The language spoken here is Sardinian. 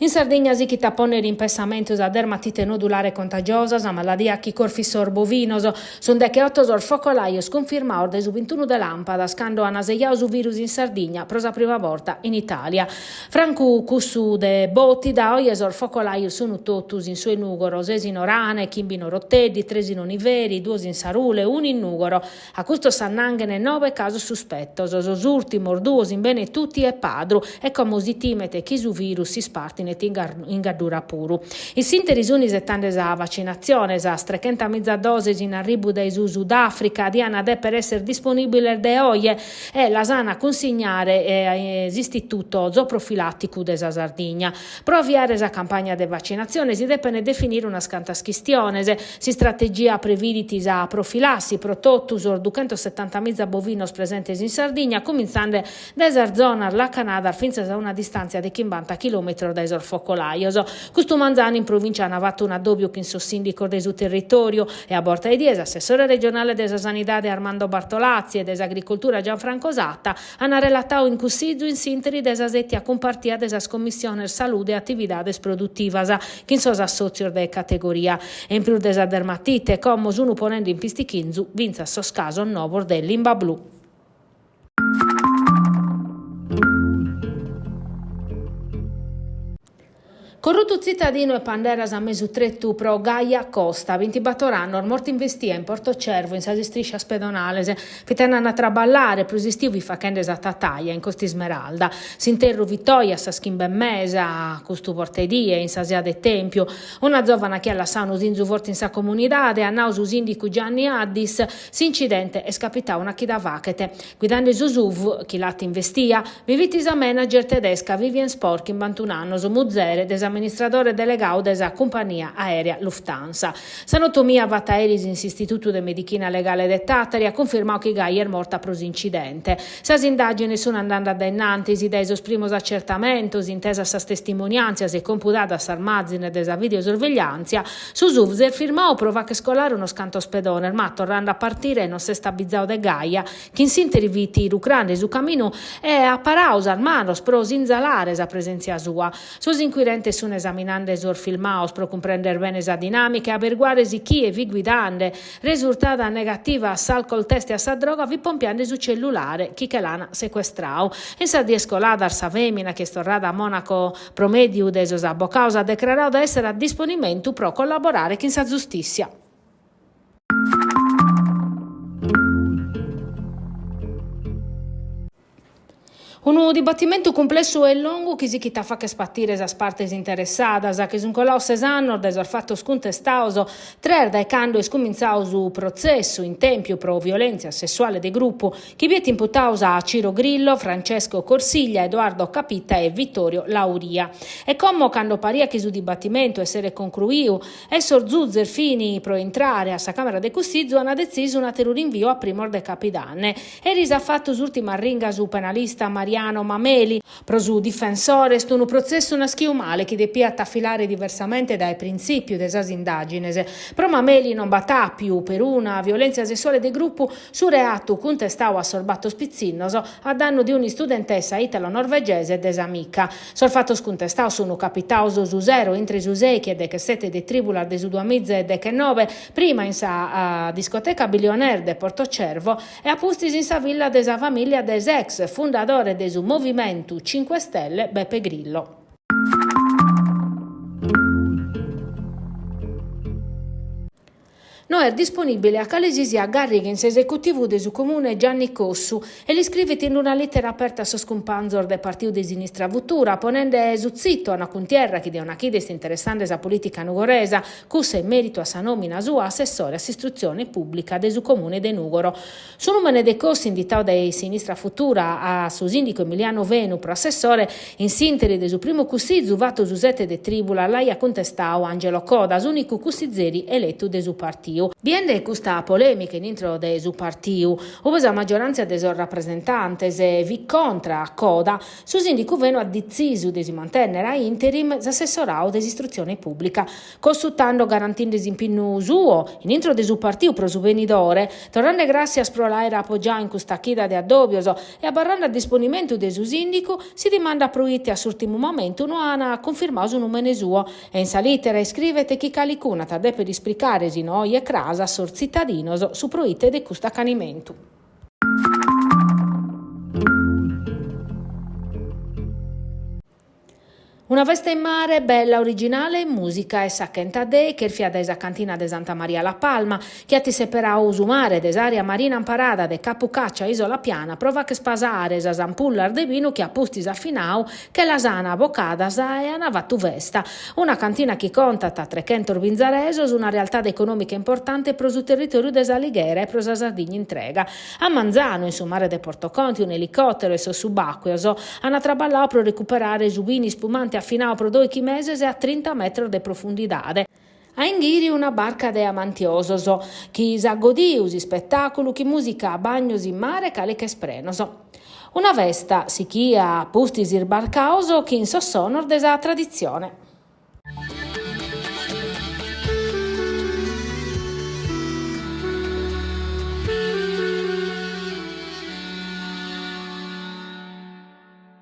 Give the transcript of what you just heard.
In Sardigna sichit a pònnere in pessamentu sa dermatite nodulare contagiosa, sa maladia chi corfit sos bovinos. Sunt decheoto sos focolajos cunfirmados dae su bintunu de làmpadas, cando an sejadu su virus in Sardigna pro sa prima borta in Itàlia. Francu cussu de Bòtida, oje sos focolajos sunt totus in su 'e Nùgoro, ses in Orane, chimbe in Oroteddi, tres in Oniveri, duos in Sarule, unu in Nùgoro. A custos s'annanghene nobe casos suspetos, sos ùrtimos duos in Benetutti e Padru, e como si timet chi su virus s'ispàrtinet in Gaddura puru. In s'ìnteri sunt isetande sa vacinatzione, sas trechentamìza doses in arribu dae su Sudàfrica diant dèpere èssere disponìbiles de oje e las an a cunsignare s'Istituto Zooprofilàticu de sa Sardigna. Pro aviare sa campagna de vacinatzione si depent definire unas cantas chistiones. S'istrategia previdit sa profilassi pro totu sos duchentosetantamiza bovinos presentes in Sardigna, cumintzande dae sas zonas lacanadas fintzas a una distàntzia de chimbanta chilòmetros dae sos focolajos. Custu manzanu in provìncia ant fatu un'addòbiu chin sos sìndicos de su territòriu e a borta 'e die s'assessore regionale de sa Sanidade Armando Bartolazzi e de s'Agricoltura Gianfranco Satta An relatadu in Cussizu in s'ìnteri de sa sètia cumpartia de sas commissiones Salude e Atividades Produtivas chin sos assòtzios de categoria. E in prus de sa dermatite, como sun ponende in pistichinzu fintzas sos casos novos de limba blu. Corrutu tzitadinu e panderas a mesu tretu pro Gaia Costa, bintibator annos, morta investia in Porto Cervo in sas istriscias pedonales. Fit andende a traballare, pro s'istiu fit fachende sa tataja in Costa Ismeralda. S'interru fit oje a sas chimbe e mesa, custu borta 'e die, in sa sea de Tèmpiu. Una zòvana chi at lassadu unu sinzu forte in sa comunidade, at nadu su sìndicu Gianni Addis, s'incidente est capitadu una chida faghet. Guidende su SUV, chi l'at investia, bi fit sa manager tedesca Vivien Spohr, chimbantun'annos, muzere de s'amministradore delegadu de sa cumpannia aèrea Lufthansa. Sa notomia fata eris in s'Istitutu de Medichina Legale de Tàtari at cunfirmadu chi Gaia est morta pro s'incidente. Sas indàgines sunt andende a dae innantis, dae sos primos acertamentos, intesas sas testimoniàntzias e compudadas sas màzines de sa videosorvegliàntzia, Su SUV s'est firmadu pro fagher colare unos cantos pedones, ma torrende a partire non s'est abizadu de Gaia, chi in s'ìnteri fit rucrende su caminu e at paradu sas manos pro sinzalare sa presèntzia sua. Sos incuirentes sunt esaminende sos filmados pro cumprèndere bene sa dinàmica e aberguare si chie fit guidende, resurtada negativa a s'alcol test e a sa droga, fit pompiende su cellulare chi che l'an secuestradu. In sas dies coladas sa fèmina, chi est torrada a Monaco Pro mèdiu de sos abocados at decraradu de èssere a disponimentu pro collaborare chin sa zustìssia. Unu dibatimentu cumplessu e longu chi sichit a fagher patire sas partes interessadas, che sunt colados ses annos dae sos fatos cuntestados, tres dae cando est cumintzadu su protzessu in Tèmpiu pro violèntzia sessuale de grupu chi biet imputados a Ciro Grillo, Francesco Corsiglia, Edoardo Capitta e Vittorio Lauria. E como, cando pariat chi su dibatimentu esseret concruiu e sos zuzes fin pro intrare a sa Camera de Cussizu, an detzisu un'ateru rinviu a primos de capidanne. Eris at fatu s'urtima arringa su penalista Mariano Mameli. Pro su difensore est unu protzessu naschiu male chi depiat filare diversamente dae printzìpiu de sas indàgines. Pro Mameli non b'at àpiu peruna violèntzia sessuale de grupu, Su reatu cuntestadu a sos bator pitzinnos a dannu de un'istudentessa italo-norvegese e de s'amica. Sos fatos cuntestados sunu capitados su sero intre su sèichi e dechesete de trìbulas de su duamiza e dechenobe, prima in sa discoteca Billionaire de Porto Cervo e a pustis in sa villa de sa famìllia de s'ex fundadore de su Movimentu Cinque Stelle Beppe Grillo. No est disponìbile a cale si siat gàrriga in s'esecutivu de su Comune Gianni Cossu e l'iscrivet in una lìtera aperta a sos cumpanzos de Partiu de Sinistra Futura ponende su tzitu a una cuntierra chi de una chida est interessende sa polìtica nugoresa, cussa in mèritu a sa nòmina sua a assessore a s'istrutzione pùblica de su Comune de Nùgoro. Su nùmene de Cossu inditadu dae Sinistra Futura a su sìndicu Emiliano Fenu pro assessore, in s'ìnteri de su primu cussizu fatu su sete de trìbulas l'aiat cuntestadu Angelo Coda, s'ùnicu cussizeri eletu de su partiu. partiu. Biende custa polèmica in intro de su partiu, ube sa maggioràntzia de sos rapresentantes fit contra a Coda, su sìndicu Fenu at ditzisu de si mantènnere a interim s'assessoradu de s'istrutzione pùblica. Cossu tando garantinde s'impinnu suo in intro de su partiu pro su benidore, torrende gràssias pro l'àere apogiadu in custa chida de addòbios e abarrende a disponimentu de su sìndicu, si dimandat proite a s'ùrtimu momentu no an cunfirmadu su nùmene suo e in sa lìtera iscrivet chi calicunu at a dèpere ispricare si no oje e cras a sos tzitadinos su proite de custu acanimentu. Una festa in mare bella, originale e mùsica est sa Chenta Day chèrfia dae sa cantina de Santa Maria La Palma, chi at isseperadu su mare de s'àrea marina amparada de Capu Caccia Isola Piana pro fagher pasare sas ampullas de binu chi a pustis afinadu che las an bocadas e an fatu festa. Una cantina chi contat trechentos binzaresos, una realtade econòmica importante pro su territòriu de S'Alighera e pro sa Sardigna intrega. A manzanu, in su mare de Porto Conte, un'elicòteru e sos subàcueos ant traballadu pro recuperare su binu ispumante afinadu pro dòichi meses a trinta metros de profundidade. A inghìriu una barca de amantiosos, chi s'at godidu s'ispetàculu chin mùsica, bagnos in mare e càliches prenos. Una festa sichia a pustis isbarcados chin sos sonos de sa traditzione.